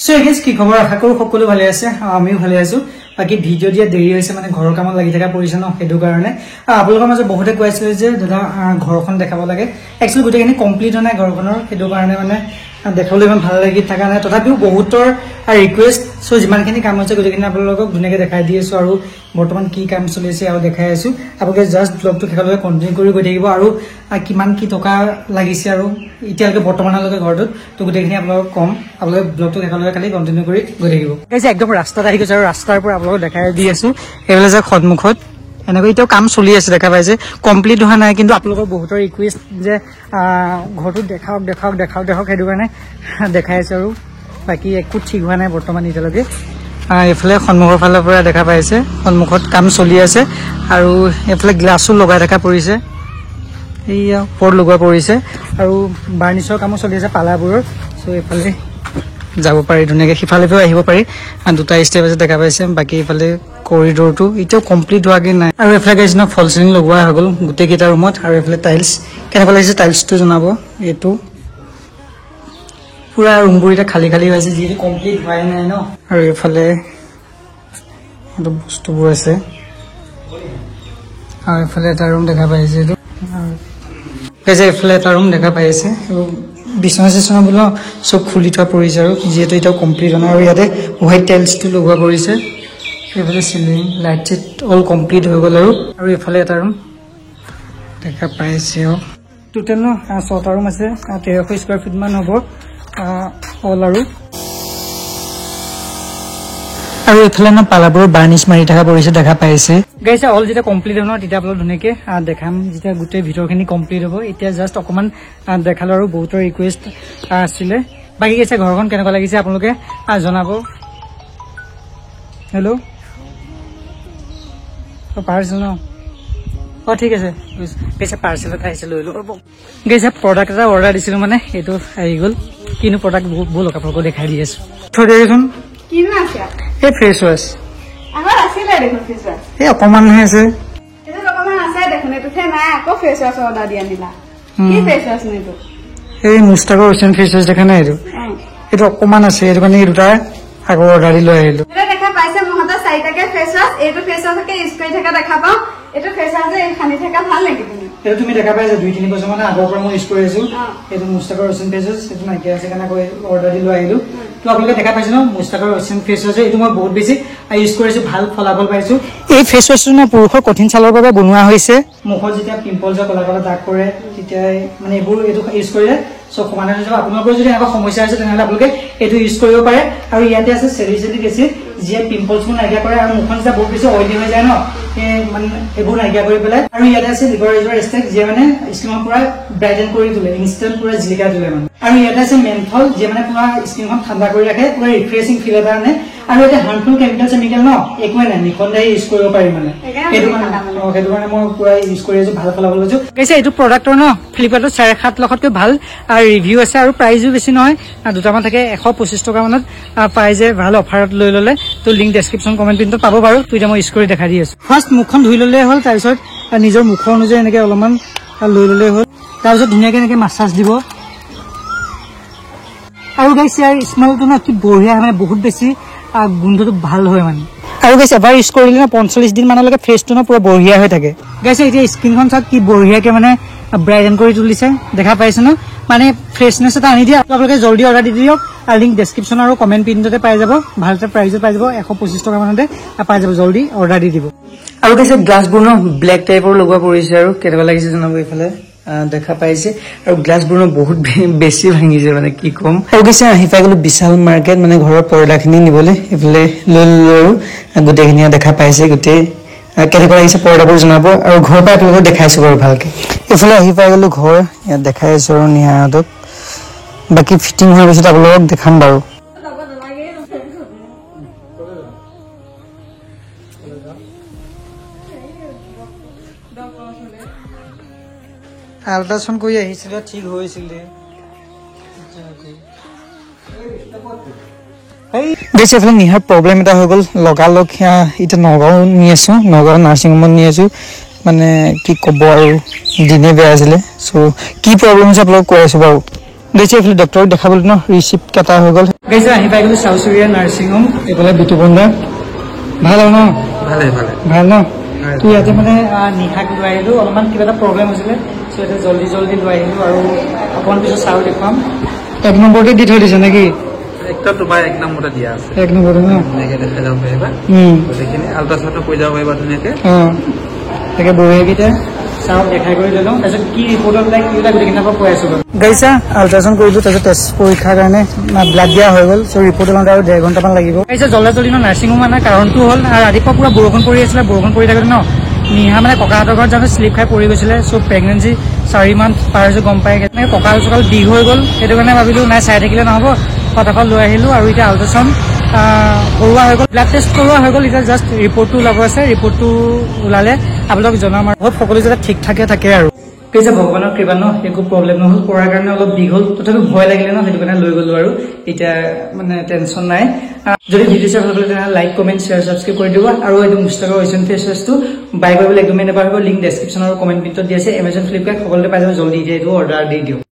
So guys কি খবৰ, আশা কৰো সকলো ভালে আছে, আমিও ভালে আছো। বাকি ভিডিঅ' দিয়া দেৰি হৈছে, মানে ঘৰৰ কামত লাগি থকা পৰিছে ন, সেইটো কাৰণে। আপোনালোকৰ মাজত বহুতে কৈ আছিলে যে দাদা ঘৰখন দেখাব লাগে। একচুৱেলি গোটেইখিনি কমপ্লিট হোৱা নাই ঘৰখনৰ, সেইটো কাৰণে মানে দেখাবলৈ ইমান ভাল লাগি থকা নাই। তথাপিও বহুতৰ ৰিকুৱেষ্ট, চ' যিমানখিনি কাম হৈছে গোটেইখিনি আপোনালোকক ধুনীয়াকৈ দেখাই দি আছো আৰু বৰ্তমান কি কাম চলি আছে আৰু দেখাই আছো। আপোনালোকে জাষ্ট ব্লগটো শেষলৈকে কণ্টিনিউ কৰি গৈ থাকিব আৰু কিমান কি টকা লাগিছে আৰু এতিয়ালৈকে বৰ্তমানলৈকে ঘৰটোত, তো গোটেইখিনি আপোনালোকক ক'ম। আপোনালোকে ব্লগটো শেষলৈকে খালি কণ্টিনিউ কৰি গৈ থাকিব। এই যে একদম ৰাস্তাত আহি গৈছে আৰু ৰাস্তাৰ পৰা আপোনালোকক দেখাই দি আছো। এইফালে যে সন্মুখত এনেকৈ এতিয়াও কাম চলি আছে, দেখা পাইছে, কমপ্লিট হোৱা নাই, কিন্তু আপোনালোকৰ বহুতৰ ৰিকুৱেষ্ট যে ঘৰটো দেখাওক দেখাওক দেখাওক দেখাওক, সেইটো কাৰণে দেখাই আছে আৰু বাকী একো ঠিক হোৱা নাই বৰ্তমান এতিয়ালৈকে। এইফালে সন্মুখৰ ফালৰ পৰা দেখা পাইছে, সন্মুখত কাম চলি আছে আৰু এইফালে গ্লাছো লগাই থকা পৰিছে, এইয়া ওপৰত লগোৱা পৰিছে আৰু বাৰ্নিছৰ কামো চলি আছে পালাবোৰৰ। চ' এইফালে যাব পাৰি ধুনীয়াকৈ, সিফালে পৰাও আহিব পাৰি, দুটা ষ্টেপ আছে দেখা পাইছে। বাকী এইফালে কৰিডৰটো এতিয়াও কমপ্লিট হোৱাগৈ নাই। আৰু এইফালে গাইছে ন, ফল চিলিং লগোৱা হৈ গ'ল গোটেইকেইটা ৰুমত। আৰু এইফালে টাইলছ, কেনেকুৱা লাগিছে টাইলছটো জনাব। এইটো পুৰা ৰুমবোৰ এতিয়া খালী খালী হৈ আছে, যিহেতু কমপ্লিট হোৱাই নাই ন। আৰু এইফালে বস্তুবোৰ আছে আৰু এইফালে এটা ৰুম দেখা পাইছে, এইটো এইফালে এটা ৰুম দেখা পাইছে। বিচনা চিচনা বোলো চব খুলি থোৱা পৰিছে আৰু যিহেতু এতিয়াও কমপ্লিট হোৱা নাই। আৰু ইয়াতে হোৱাইট টাইলছটো লগোৱা পৰিছে। এইফালে চিলিং লাইট চাইট অল কমপ্লিট হৈ গ'ল আৰু। আৰু এইফালে এটা ৰুম দেখা পাইছে। আৰু টোটেল ন 6টা ৰুম আছে, 1300 স্কুৱাৰ ফিট মান হ'ব অল। আৰু আৰু এইফালে ন পালাবোৰৰ বাৰ্নিছ মাৰি থকা পৰিছে, দেখা পাইছে। গাইছে অল যেতিয়া কমপ্লিট হ'ব ন তেতিয়া আপোনালোক ধুনীয়াকে দেখাম, যেতিয়া গোটেই ভিতৰখিনি কমপ্লিট হ'ব। এতিয়া জাষ্ট অকণমান দেখালো আৰু বহুতৰ ৰিকুৱেষ্ট আছিলে। বাকী গাইছে ঘৰখন কেনেকুৱা লাগিছে আপোনালোকে জনাব। হেল্ল' পাৰ্চেল ন, অঁ ঠিক আছে, গাইছে পাৰ্চেল এটা আহিছে, লৈ লওঁ। গাইছে প্ৰডাক্ট এটা অৰ্ডাৰ দিছিলোঁ, মানে এইটো আহি গ'ল। কিনো প্ৰডাক্ট ব'লক আপোনালোকক দেখাই দি আছো। থৈ দিয়কচোন। এই ফেচ ৱাছ এই অকণমানহে আছে, এই মুস্তাকৰ ওচেন ফেচ ৱাছ দেখা নাই, এইটো এইটো অকণমান আছে, সেইটো কাৰণে এই দুটা আকৌ অৰ্ডাৰ দি লৈ আহিলো। এইটো তুমি দেখা পাইছা, 2-3 বছৰ মানে আগৰ পৰা মই ইউজ কৰি আছো। এইটো মুস্তাকৰ ওচেন ফেচ ৱাছ, এইটো নাইকিয়া আছে কাৰণে আকৌ অৰ্ডাৰ দি লৈ আহিলো। তো আপোনালোকে দেখা পাইছে ন, মুস্তাকৰ ওচেন ফেচ ৱাছ, এইটো মই বহুত বেছি ইউজ কৰিছো, ভাল ফলাফল পাইছো। এই ফেচ ৱাছটো ন পুৰুষৰ কঠিন ছালৰ বাবে বনোৱা হৈছে। মুখত যেতিয়া পিম্পল যে কলা কলা দাগ পৰে তেতিয়া মানে এইবোৰ এইটো ইউজ কৰিলে চব সমাধান হৈ যাব। আপোনালোকৰ যদি এনেকুৱা সমস্যা হৈছে তেনেহ'লে আপোনালোকে এইটো ইউজ কৰিব পাৰে। আৰু ইয়াতে আছে চেলিচিলিক এচিড, যিয়ে পিম্পলছবোৰ নাইকিয়া কৰে আৰু মুখখন যেতিয়া বহুত বেছি অইলি হৈ যায় ন, সেই মানে সেইবোৰ নাইকিয়া কৰি পেলাই। আৰু ইয়াতে আছে লিভাৰাইজৰ এক্সট্ৰেক্ট, যিয়ে মানে স্কিনখন পুৰা ব্ৰাইটেন কৰি তোলে, ইনষ্টেণ্ট পুৰা জিলিকাই তোলে মানে। আৰু ইয়াতে আছে মেন্থল, যিয়ে মানে পুৰা স্কিনখন ঠাণ্ডা কৰি ৰাখে, পুৰা ৰিফ্ৰেছিং ফিল এটা আনে। আৰু ইয়াতে হাৰ্মফুল কেমিকেল চেমিকেল ন একোৱে নাই, নিঃসন্দেহে ইউজ কৰিব পাৰি মানে। সেইটো কাৰণে মই পুৰা ইউজ কৰি আছো, ভাল ফলাফল পাইছো। গাইছে এইটো প্ৰডাক্টৰ ন ফ্লিপকাৰ্টত 7.5 লাখতকৈ ভাল আৰু ৰিভিউ আছে আৰু প্ৰাইজো বেছি নহয়, দুটামান থাকে 125 টকা মানত পাই যে, ভাল অফাৰত লৈ ল'লে। তো লিংক ডেছক্ৰিপশ্যন কমেণ্ট পিনটোত পাব বাৰু। তো এতিয়া মই ইউজ কৰি দেখাই দি আছো। ফাৰ্ষ্ট মুখখন ধুই ল'লেই হ'ল, তাৰপিছত নিজৰ মুখৰ অনুযায়ী এনেকৈ অলপমান লৈ ল'লেই হ'ল, তাৰপিছত ধুনীয়াকৈ এনেকৈ মাছাজ দিব। আৰু গাইছে ইয়াৰ স্মেলটো ন কি বঢ়িয়া, মানে বহুত বেছি গোন্ধটো ভাল হয় মানে। আৰু গাইছে এবাৰ ইউজ কৰিলে ন 45 দিন মানলৈকে ফেচটো ন পুৰা বঢ়িয়া হৈ থাকে। গাইছে এতিয়া স্কিনখন চাওক কি বঢ়িয়াকে মানে ব্ৰাইটেন কৰি তুলিছে, দেখা পাইছে ন, মানে ফ্ৰেছনেছ এটা আনি দিয়ে। আপোনালোকে জল্দি অৰ্ডাৰ দি দিয়ক আৰু লিংক ডেছক্ৰিপশ্যন আৰু কমেণ্ট পিনটোতে পাই যাব, ভাল এটা প্ৰাইজত পাই যাব, 125 টকা মানতে পাই যাব, জল্দি অৰ্ডাৰ দি দিব। আৰু গাইছে গ্লাছবোৰ ন ব্লেক টাইপৰ লগোৱা পৰিছে আৰু কেনেকুৱা লাগিছে জনাব, এইফালে দেখা পাইছে। আৰু গ্লাছবোৰ ন বহুত বেছি ভাঙিছে, মানে কি ক'ম। আৰু গাইছে আহি পাই গ'লো বিশাল মাৰ্কেট, মানে ঘৰৰ পৰ্দাখিনি নিবলৈ এইফালে লৈ ল'লো আৰু গোটেইখিনি দেখা পাইছে। গোটেই কেনেকুৱা লাগিছে পৰ্দাবোৰ জনাব। আৰু ঘৰৰ পৰা আপোনালোকক দেখাইছো বাৰু ভালকে। এইফালে আহি পাই গ'লো ঘৰ, ইয়াত দেখাই আছো আৰু নিহাহঁতক। বাকী ফিটিং হোৱাৰ পিছত আপোনালোকক দেখাম বাৰু। আল্ট্ৰাচাউণ্ড কৰি আহিছিলে, ঠিক হৈছিলে। গাইছে এইফালে নিহাৰ প্ৰব্লেম এটা হৈ গ'ল, লগালগ এতিয়া নগাঁও নি আছো, নগাঁও নাৰ্ছিং হোমত নি আছো। মানে কি ক'ব আৰু, দিনে বেয়া আছিলে। চ' কি প্ৰব্লেম হৈছে আপোনালোকক কৈ আছো বাৰু। গৈছে এইফালে ডক্টৰক দেখাবলৈ ন, ৰিচিপ্ট কটা হৈ গ'ল। গৈছে আহি পাই গ'লো চাউচুৰীয়া নাৰ্ছিং হোম। এইফালে বিতুপন দা, ভাল আৰু ন? ভালে ভালে ভাল ন? তো ইয়াতে মানে নিশাক লৈ আহিলোঁ, অলপমান কিবা এটা প্ৰব্লেম হৈছিলে, চ' এতিয়া জল্দি জল্দি লৈ আহিলোঁ আৰু অকণমান পিছত ছাৰক দেখুৱাম। এক নম্বৰতে দি থৈ দিছে নেকি? একদম তোমাৰ এক নম্বৰতে দিয়া আছে। এক নম্বৰতে ন? ধুনীয়াকে দেখাই যাব পাৰিবা গোটেইখিনি, আল্ট্ৰাচাউণ্ডো কৰি যাব পাৰিবা ধুনীয়াকে। অঁ, তাকে বঢ়িয়াকেইটা ছাৰক দেখাই কৰি লৈ লওঁ, তাৰপিছত কি ৰিপৰ্ট ওলাই কি ওলাই গোটেইখিনি আকৌ কৈ আছোঁ বাৰু। গাইছা আল্ট্ৰাচাউণ্ড কৰিলোঁ, তাৰপিছত টেষ্ট পৰীক্ষাৰ কাৰণে ব্লাড দিয়া হৈ গ'ল। চ' ৰিপৰ্ট ওলাওঁতে আৰু 1.5 ঘণ্টামান লাগিব। গাইছা জল্দা জল্দি ন নাৰ্ছিং হোম অনাৰ কাৰণটো হ'ল ৰাতিপুৱা পূৰা বৰষুণ পৰি আছিলে। বৰষুণ পৰি থাকোঁতে ন নিহা মানে ককাহঁতৰ ঘৰত যাওঁতে শ্লিপ খাই পৰি গৈছিলে। চ' প্ৰেগনেঞ্চি 4 মান্থ পাৰ হৈছে গম পাই গ'ল, কঁকাল চকাল বিষ হৈ গ'ল। সেইটো কাৰণে ভাবিলোঁ নাই চাই থাকিলে নহ'ব, ফটাফট লৈ আহিলোঁ। আৰু এতিয়া আল্ট্ৰাচাউণ্ড কৰোৱা হৈ গ'ল, ব্লাড টেষ্ট কৰোৱা হৈ গ'ল, এতিয়া জাষ্ট ৰিপৰ্টটো ওলাব আছে। ৰিপৰ্টটো ওলালে আপোনালোক জনাম আৰু বহুত সকলো যাতে ঠিক ঠাকে থাকে। আৰু এই যে ভগৱানৰ কৃপা ন, একো প্ৰব্লেম নহ'ল। পৰাৰ কাৰণে অলপ বিষ হ'ল, তথাপি ভয় লাগিলে ন, সেইটো কাৰণে লৈ গ'লো আৰু এতিয়া মানে টেনশ্যন নাই। যদি ভিডিঅ' চাই ভাল পালে তেনেহ'লে লাইক, কমেণ্ট, শ্বেয়াৰ, ছাবস্ক্ৰাইব কৰি দিব। আৰু এইটো মুস্তাকৰ ৱেচন ফেচ ৱাছটো বাই কৰিবলৈ একদমেই নাপাহৰিব। লিংক ডেছক্ৰিপশ্যন আৰু কমেণ্ট পিনত দি আছে। এমেজন, ফ্লিপকাৰ্ট সকলোতে পাই যাব। জল্দি এতিয়া এইটো অৰ্ডাৰ দি দিওঁ।